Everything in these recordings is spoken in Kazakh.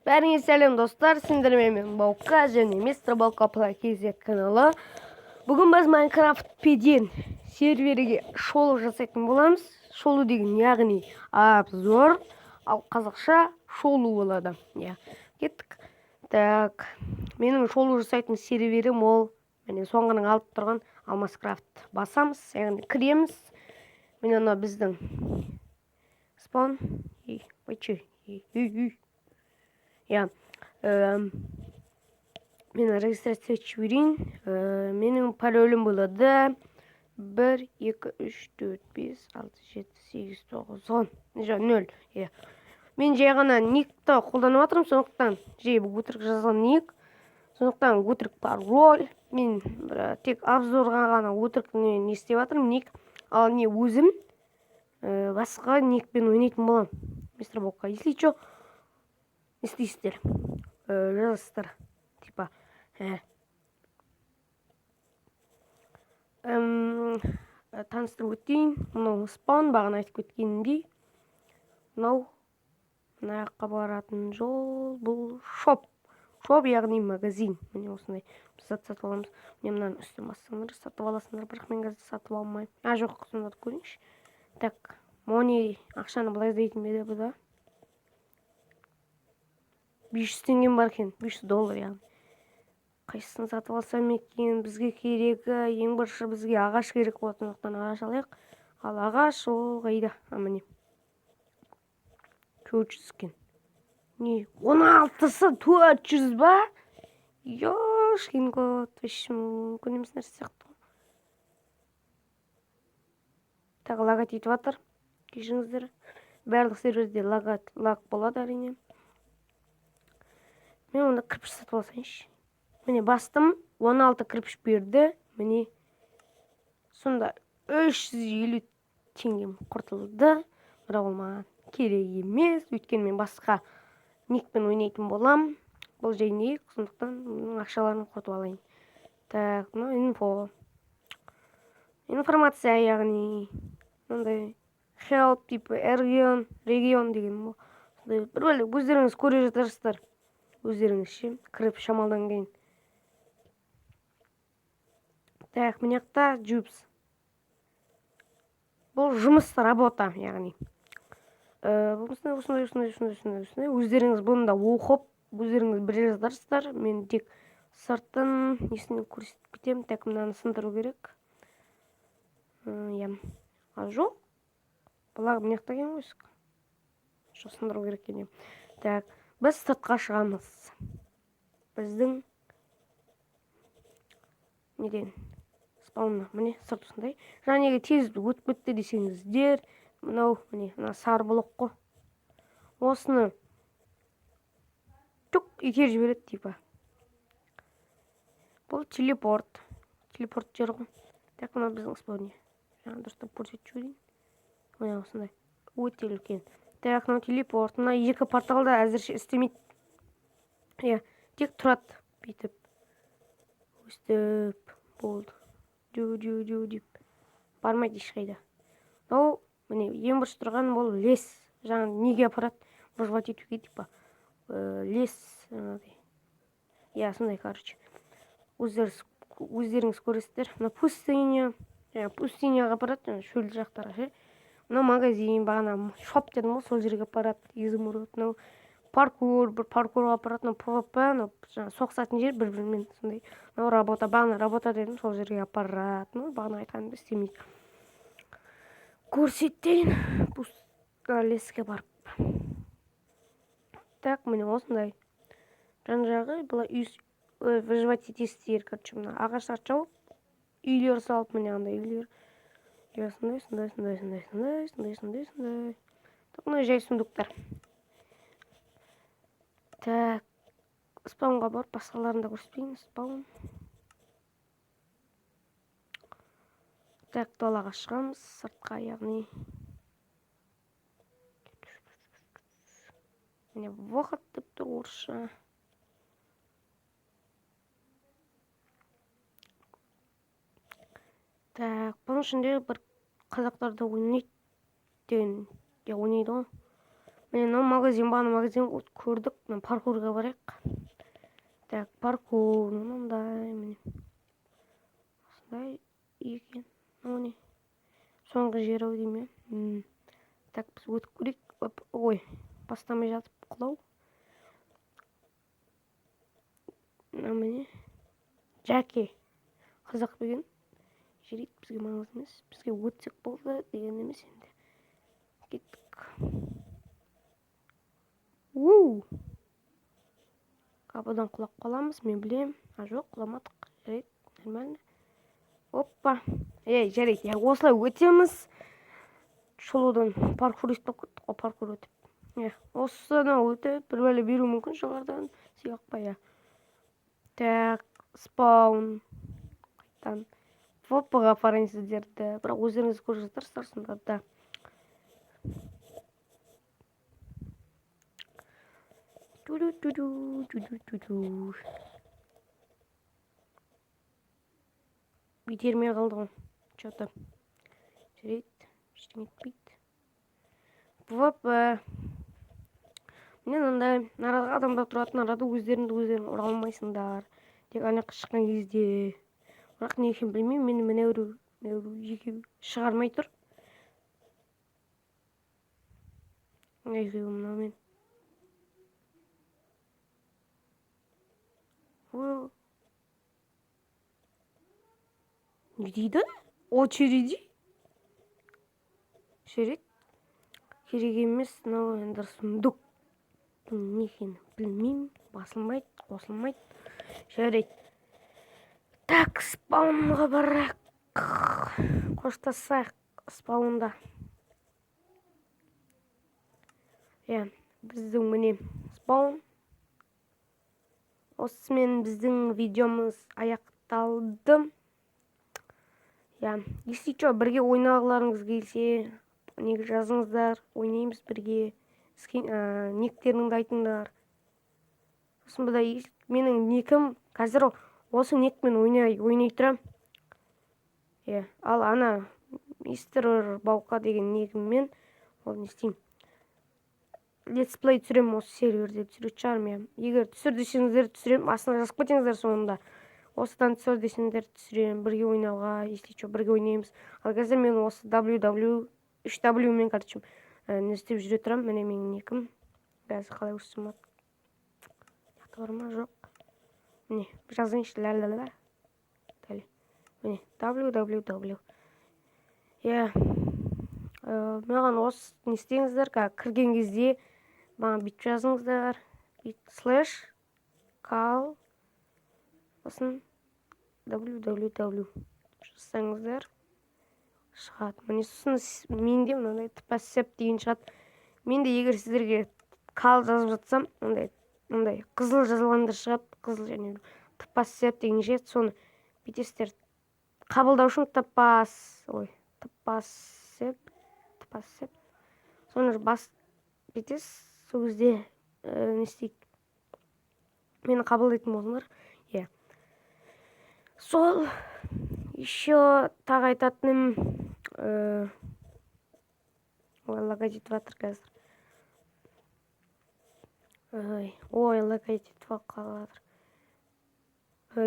Бәріңе сәлем, достар, сендермен мен, Баука, және Мистер Баука Плей KZ каналы. Бүгін біз Майнкрафт педен серверге шолу жасайтын боламыз. Шолу деген яғни обзор, ал қазақша шолу болады. Иә, кеттік. Так, менің шолу жасайтын серверім ол, міне, соңғының алып тұрған Алмаскрафт. Басамыз, яғни кіреміз. Міне, мына біздің спаун. Ей, ойчы, ей, ей, ей. Иә, мен регистрация етіп жіберейін. Менің паролім болады 1, 2, 3, 4, 5, 6, 7, 8, 9, 10, жоқ, 0. Иә, мен жай ғана никті қолданып жатырмын, сондықтан жай өтірік жазған ник, сондықтан өтірік пароль. Мен бір, тек обзорға ғана өтірік не істеп жатырмын ник, ал не өзім басқа никпен ойнайтын боламын, Мистер Бокка. Если че, не істейсіздер? Жазасыздар типа. Таныстырып өтейін. Мынау спаун, бағана айтып кеткенімдей. Мынау мына жаққа баратын жол. Бұл шоп, шоп, яғни магазин. Міне, осындай біз зат сатып аламыз. Міне, мынаның үстінен бассаңдар, сатып аласыңдар, бірақ мен қазір сатып алмаймын. А, жоқ, сонда да көрейінші. Так, money, ақшаны былай іздейтін бе еді бұ да? 500 теңгем бар екен, 500 доллар, яғни. Қайсысын сатып алсам екен? Бізге керегі, ең бірінші бізге ағаш керек болады, сондықтан ағаш алайық. Ал ағаш ол қайда? А, міне, 400 екен. Не, 16-сы 400 ба? Ёшкин кот, вообще мүмкін емес нәрсе сияқты ғой. Так, лагать етіп жатыр, кешіріңіздер. Барлық серверде лаг болады, әрине. Мен онда кірпіш сатып алсайыншы. Міне, бастым, 16 кірпіш берді. Міне, сонда 350 теңгем құртылды, бірақ ол маған керек емес, өйткені мен басқа никпен ойнайтын болам. Бұл жай ник, сондықтан бұның ақшаларын құртып алайын. Так, мынау инфо, информация, яғни мынандай help, типа регион, регион деген бұл сондай бір бөлек, өздеріңіз көре жатарсыздар, өздеріңіз ше, кіріп шамалдан кейін. Так, мына жақта jobs, бұл жұмыс, работа, яғни осындай, осындай, осындай, осындай, осындай, осындай. Өздеріңіз бұны да оқып, өздеріңіз біле жатарсыздар. Мен тек сыртын несін көрсетіп кетемін. Так, мынаны сындыру керек. Иә, а, жоқ, бұлар мына жақта екен ғой. Жоқ, сындыру керек екен. Так, біз сыртқа шығамыз біздің неден, спауннан. Міне, сырт осындай. Жаңа неге тез өтіп кетті десеңіздер, мынау, міне, мына сары блок қой, осыны тук итеріп жібереді типа. Бұл телепорт, телепорт жері ғой. Так, мынау біздің спаун. Жаңа дұрыстап көрсетіп жіберейін. Міне, осындай өте үлкен. Так, мынау телепорт. Мына екі портал да әзірше істемейді, иә, тек тұрады бүйтіп, өстіп болды, дю дю дю деп бармайды ешқайда. Мынау, міне, ең бірінші тұрған бұл лес, жаңа неге апарады, выживать етуге типа, лес жаңағыдай, иә, сондай. Короче, өздеріңіз көресіздер. Мына пустыня, жаңа пустыняға апарады, жаңа шөл жақтарға ше. Мынау магазин, бағана шоп дедім ғой, сол жерге апарады, изумруд. Мынау паркур, бір паркурға апарады. Мынау пвп, мынау жаңағы соғысатын жер бір бірімен, сондай. Мынау работа, бағана работа дедім, сол жерге апарады. Ну, бағана айтқанымды істемейді. Көрсетейін леске барып. Так, міне, осындай жан жағы. Былай үй, выживать етесіздер. Короче, мына ағаштарды жауып, үйлер салып, міне, андай үйлер, иә, сондай, сондай, сондай, сондай, сондай, сондай, сондай, сондай. Так, мына жай сундуктар. Так, спаунға барып, басқаларын да көрсетпейін. Спаун. Так, далаға шығамыз, сыртқа, яғни. Міне, выход деп тұр орысша. Так, бұның ішінде бір қазақтар да ойнайды деген, иә, ойнайды ғой. Міне, мынау магазин. Бағана магазин көрдік. Мына паркурға барайық. Так, паркур мынандай, міне, осындай екен. Мынау не, соңғы жері ау деймін, иә. Так, біз өтіп көрейік. Ой, бастамай жатып құлау. Мына, міне, Жәке қазақ деген. Жарайды, бізге маңызды емес, бізге өтсек болды деген емес. Енді кеттік. Уу, қапыдан құлап қаламыз, мен білем. А, жоқ, құламадық. Жарайды, нормально. Опа, ей, жарайды, иә, осылай өтеміз шолудан. Паркурист болып кеттік қой. Паркур өтіп, иә, осыны өтіп, бір бәле беруі мүмкін жоғарыдан сыйлық па, иә. Так, спаун. Қайтадан ПВП-ға апарайын сіздерді, бірақ өздеріңіз көріп жатырсыздар сонда да. Ту-ду-ту-ду, ту-ду-ту-ду. Итермей қалды ғой че-то. Жарайды, ештеңе етпейді. ПВП, міне, мынандай арада адамдар тұратын. Арада өздеріңді өздерің ұра алмайсыңдар, тек ана жаққа шыққан кезде. Бірақ не екенін білмеймін, мені мына біреу, мына біреу, екеуі шығармай тұр. Мына екеуі мынаумен. Не дейді? Очереди. Жарайды, керек емес. Мынау енді сундук, не екенін білмеймін, басылмайды, қосылмайды. Жарайды, так, спаунға барайық, қоштасайық спаунда. Иә, біздің, міне, спаун. Осымен біздің видеомыз аяқталды. Иә, если че, бірге ойнағыларыңыз келсе, неге жазыңыздар, ойнаймыз бірге. Никтеріңді айтыңдар. Сосын бұда менің никім қазір, осы никпен ойнай ойнай тұрамын, иә. Ал ана мистер Баука деген никіммен ол не істеймін, летсплей түсіремін, осы серверде түсіретін шығармын, иә. Егер түсір десеңіздер, түсіремін, астына жазып кетіңіздер соңында. Осыдан түсір десеңдер, түсіремін бірге ойнауға. Если че, бірге ойнаймыз. Ал қазір мен осы ww үш w мен, короче, не істеп жүре тұрамын. Міне, менің никім. Қазір қалай көрсетсем болады? Мына бар ма? Жоқ, міне, жазайыншы. Ля ля ля, міне, www, иә. Маған осы не істеңіздер, кірген кезде маған бүйтіп жазыңыздар: бүйтіп слэш кал, сосын www жазсаңыздар, шығады. Міне, сосын менде мынандай тпсеп деген шығады. Менде, егер сіздерге кал жазып жатсам, мындай мындай қызыл жазылғандар шығады, қызыл және тпсеп деген шығады. Соны бүйтесіздер қабылдау үшін: тпас, ой, тпасеп, тпасеп. Соны бас бүйтесіз, сол кезде не істейді, мені қабылдайтын болдыңдар, иә. Сол, еще тағы айтатыным, ой, лагать етіп жатыр қазір. Ой, ой, лагать етіп қалып жатыр.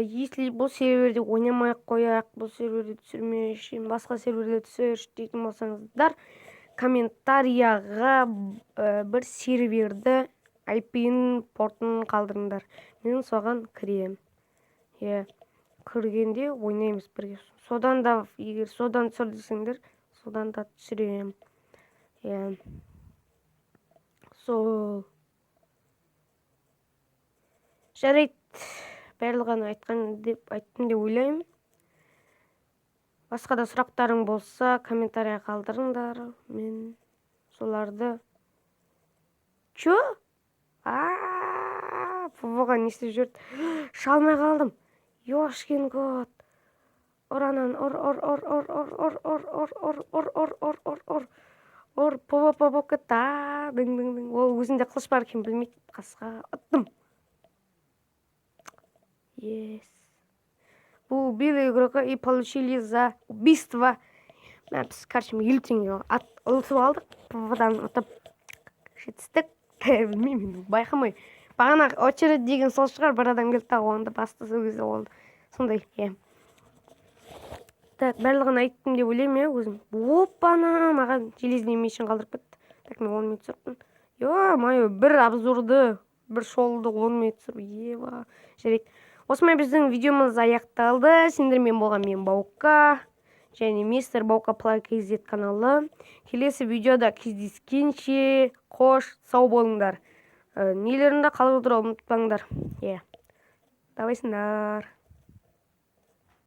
Если бұл серверде ойнамай ақ қояйық, бұл серверде түсірмеші, басқа серверде түсірші дейтін болсаңыздар, комментарияға бір серверді IP-ін, портын қалдырыңдар, мен соған кіремін, иә. Кіргенде ойнаймыз бірге. Содан да, егер содан түсір десеңдер, содан да түсіремін, иә. Сол, жарайды, барлығын айтқан деп айттым деп ойлаймын. Басқа да сұрақтарың болса, комментария қалдырыңдар, мен соларды. Че, а бұған не істеп жіберді? Шыға алмай қалдым. Ёшкин кот, ұр ананы, ұр, ұр, ұр, ұр, ұр, ұр, ұр, ұр, ұр, ұр, ұр, ұр, ұр, ұр, ұр. ПВП болып кетті. А, дың, дың, дың. Ол өзінде қылыш бар екенін білмейді. Қасқа ұттым. Yes. Вы убили игрока и получили за убийство. Мә, біз, короче, 50 теңге ұтып алдық. ПВП-дан ұтып. Жетістік, білмеймін, байқамай. Бағана очередь деген сол шығар, бір адам келді, тағы оны да басты сол кезде болды. Сондай, иә. Так, барлығын айттым деп ойлаймын, иә, өзім. Опана, маған железный мешін қалдырып кетті. Так, мен 10 минут түсіріппін. Ё-моё, бір обзорды, бір шолуды 10 минут түсіріп, еба. Жарайды. Осымен біздің видеомыз аяқталды. Сендермен болған мен, Баука, және мистер Баука Плай KZ каналы. Келесі видеода кездескенше қош сау болыңдар. Нелеріңді қалдыруды ұмытпаңдар. Иә. Давайсыңдар.